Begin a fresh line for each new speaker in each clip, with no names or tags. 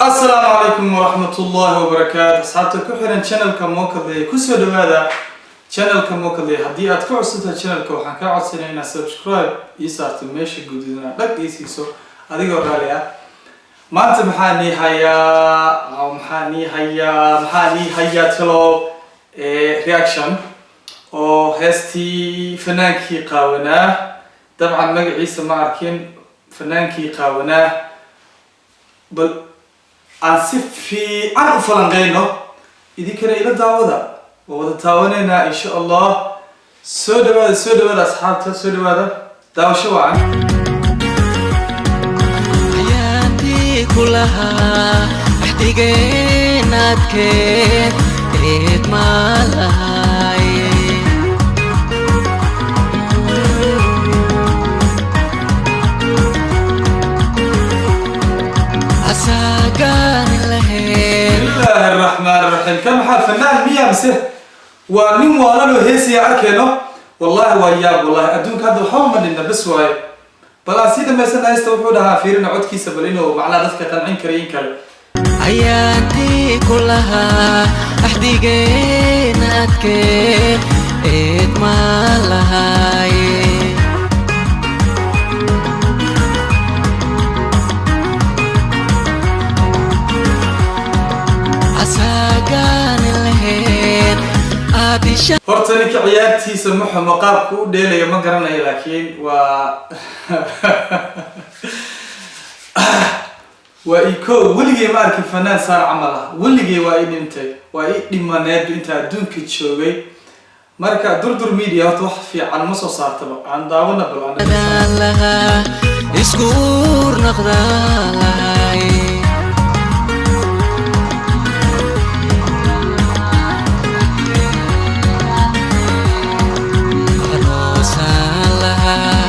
Asalaamu calaykum waraxmat ullaahi wabarakaatu. Asxaabta ku xiran channelka Mokadley, kusoo dhawaada channelka Mokadley. Haddii aad ka codsantahay channelka, waxaan kaa codsanaya inaad subscribe ii saarto, meesha guduudana dhag ii siiso adigoo raali ah. Maanta maxaa nii hayaa? Maxaa nii hayaa? Maxaa nii hayaa? Talo reaction oo heestii fanaankii qaawanaa. Dabcan magaciisa ma arkin, fanaankii qaawanaa. Bal aan si fiican u falanqeyno, idinkana ila daawada, waa wada daawanaynaa insha Allah. Soo dhawaada, soo dhawaada asxaabta, soo dhawaada, daawasho wacan.
Xayaantii kulahaa axdigeenadkeed eed maalahay. Asaagaani lahayd.
Bismillaahi araxmaan araxiim. Kan maxaa, fanaan miya mise waa nin waalanoo heesaya? Arkeyno, wallahi waa yaab. Wallahi adduunka hadda waxba ma dhinna, bes waaye. Bal aan sii dhamaysan haysta. Wuxuu dhahaa, fiirina codkiisa, bal inuu macnaha dadka qancin kara in kale.
Ayaantii kulahaa axdigeenadkeed eed maalahay. Asaagaani lahayd aadisha.
Horta ninka ciyaartiisa ma xumo, qaabku u dheelayo ma garanayo, laakiin waa iko weligay ma arkin fanaan saan camal ah. Weligay waa i dhintay, waa i dhimaneed inta adduunka joogay. Marka Durdur Media horta wax fiican ma soo saartaba. Aan daawana bal aan.
Lahaa isku uur noqdaa lahay. Aroosaan lahaa,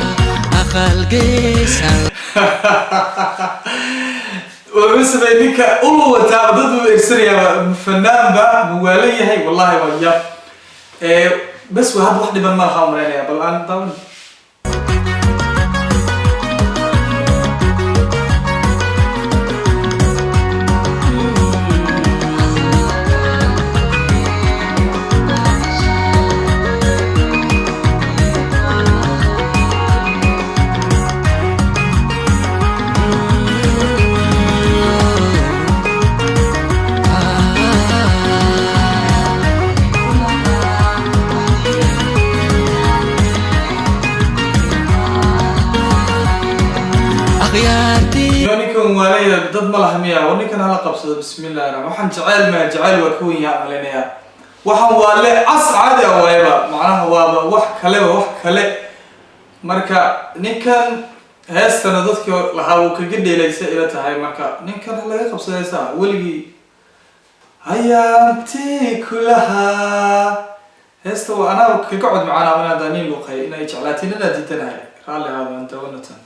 aqalgeysaan.
Wuxuu sameeyey ninka ulu wataaba, dad uu eegsanayaa, fanaanba muwaalo yahay. Wallahi waa yaab. Bes waa hadda wax dhiban ma laha umalaynaya. Bal aan daawan.
Akhyaartii.
Yo, ninkan waalaya, dad ma laha miya? War ninkan hala qabsado. Bismillahi raxmaan. Waxaan jeceyl maya, jeceyl waa ka wen yahay malaynayaa. Waxaan waa le cas caadi ah waayaba, macnaha waaba wax kaleba, wax kale. Marka ninkan heestana dadkii lahaa wuu kaga dheelaysa ila tahay. Marka ninkan ha laga qabsado heesaha weligii. Hayaantii kulahaa heesta waa anaa kaga cod macaana inaan nin luqay inay jeclaatiin inaa diidanahay. Raalli ahaado, aan dawanatan.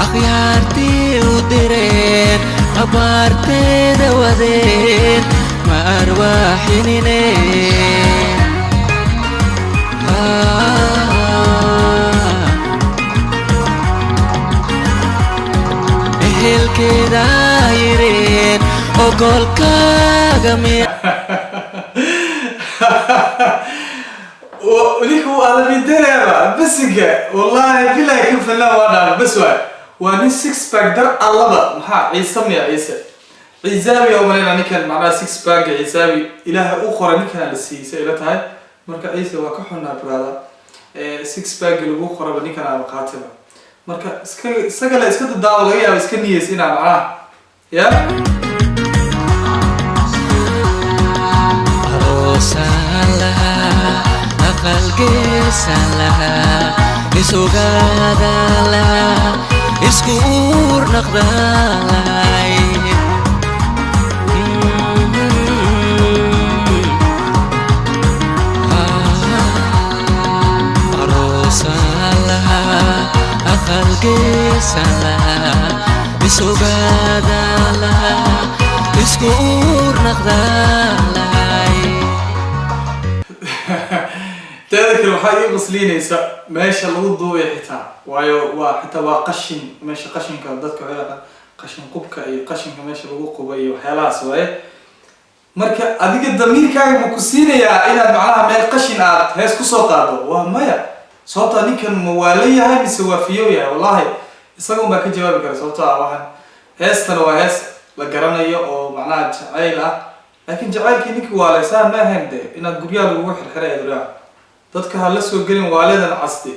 Akhyaartii u direen, abaarteeda wadeen, ma arwaaxinine. Ehelkeeda yireen ogolkaaga miya.
Ninka wuu alamidareeba basiga. Wallahi bilahi ka fanaan waa dhaama. Bas waay, waa nin six pack dar allaba. Maxaa Ciise miya? Ciise Ciisaabi oo malayna ninkan, macnaha six pack Ciisaabi Ilaahay u qoray ninkan la siiyey say ila tahay. Marka Ciise waa ka xunaa, brother, six pack lagu qoraba ninkan aaba qaatiba. Marka iska isaga la iska dadaawo, laga yaaba iska niyeysa inaa macnaha ya.
Aroosaan lahaa, aqalgeesaan lahaa, isugaadaan lahaa, isku uur naqdaan lahay. Aroosaan lahaa, aqalgeesaan lahaa, isugaadaan lahaa, isku uur naqdaan lahay.
Teeda kale, waxaa ii qosliinaysa meesha lagu duubay xitaa, waayo waa xitaa waa qashin, meesha qashinka dadka waxay yaqaan qashin qubka iyo qashinka meesha lagu qubay iyo waxyaalahaas waaye. Marka adiga damiirkaaga ma ku siinayaa inaad macnaha meel qashin aad hees kusoo qaado? Waa maya. Sababtaa ninkan ma waala yahay mise waa fiyow yahay? Wallahi isaga un baa ka jawaabi kara, sababtoo ah waxaan heestana waa hees la garanayo oo macnaha jacayl ah, laakiin jacaylkii ninkii waaleysaan ma ahayn de inaad guryaha lagugu xirxiray aduraa dadka ha la soo gelin waaledan caste.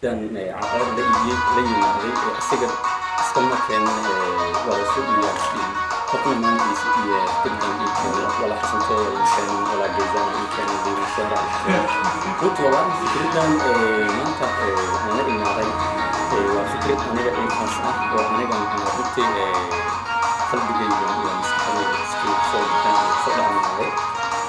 Dan caqabad la yimaaday ee asiga iskama keenin, waa la soo dhiibaa. Qofna maanta iyo fikirdan ii keenay, walaa Xasantooda ii keenin, walaa Geysana ii keenin, Diimasheera ii keenin. Runtii walaahi fikirdan maanta aan la imaaday waa fikrad aniga ii khaas ah oo aniga maxaa runtii qalbigayga iyo maskaxdayda iskii soo baxeen aan kusoo dhacmaaday.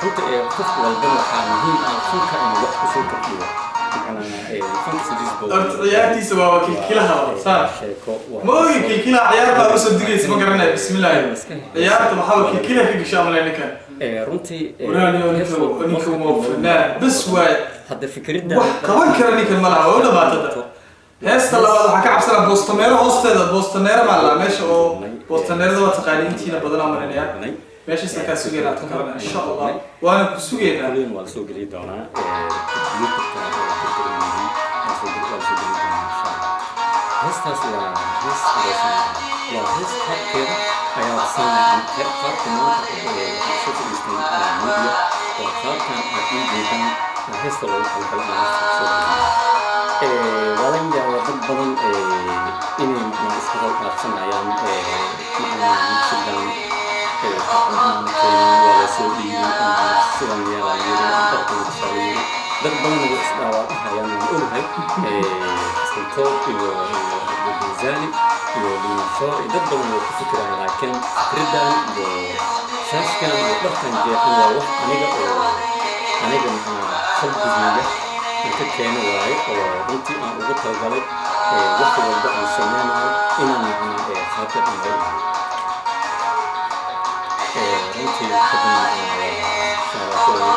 Runtii qof walbana waxaa muhiim ah fanka inuu wax kusoo kordhiyo, macnaa fanka sidiisba.
Horta ciyaartiisa waa kilkilaha saa
sheeko.
Ma ogi kilkilaha ciyaar baa usoo digaysa, ma garanayo. Bismillaahi, ciyaarta waxaa kilkilaha ka gasha amalay ninkan.
Runtii
walaaliyo, ninka ninka waa fanaan bas waay.
Hadda fikradda
Wax qaban kara ninkan ma laha, waa u dhamaatata. Heesta labaad waxaa ka cabsanaa boostameero hoosteeda. Boostameero maa laa meesha oo boostameerada waa taqaani intiina badan aan marinaya. Meeshaasna kaa sugaynaa ta kalena, insha Allah, waana ku sugaynaa.
Kulliin waa la soo geli doonaa YouTube-ka, waa soo geli doonaa, insha Allah. Heestaas waa hees aroosan, waa hees qaabkeeda ayaa saan qaabka maanta soo fadhiistay media, waa qaabkan aad ii jeedaan waa heesta loogu talagalay in heesta soo geliyo. Waa laga yaabaa dad badan inay macnaa iska dhaafsanayaan, macnaa sidan keenin, waa la soo dhiibay ama sidan yeelaa yiri, dharkan gashaa yiri. Dad badan way isdhaawacahayaan, waan ogahay. Xasantood iyo Gazali iyo Limashoor iyo dad badan way ku fikirayaan, laakiin fikraddan iyo shaashkan iyo dharkan jeexan waa wax aniga oo aniga maxaa qalbigayga aan ka keeno waaye, oo runtii aan ugu talagalay wax walba aan sameynayo inaan macnaa qaabka aan la imaado. Runtii kadib waa shaabakooda.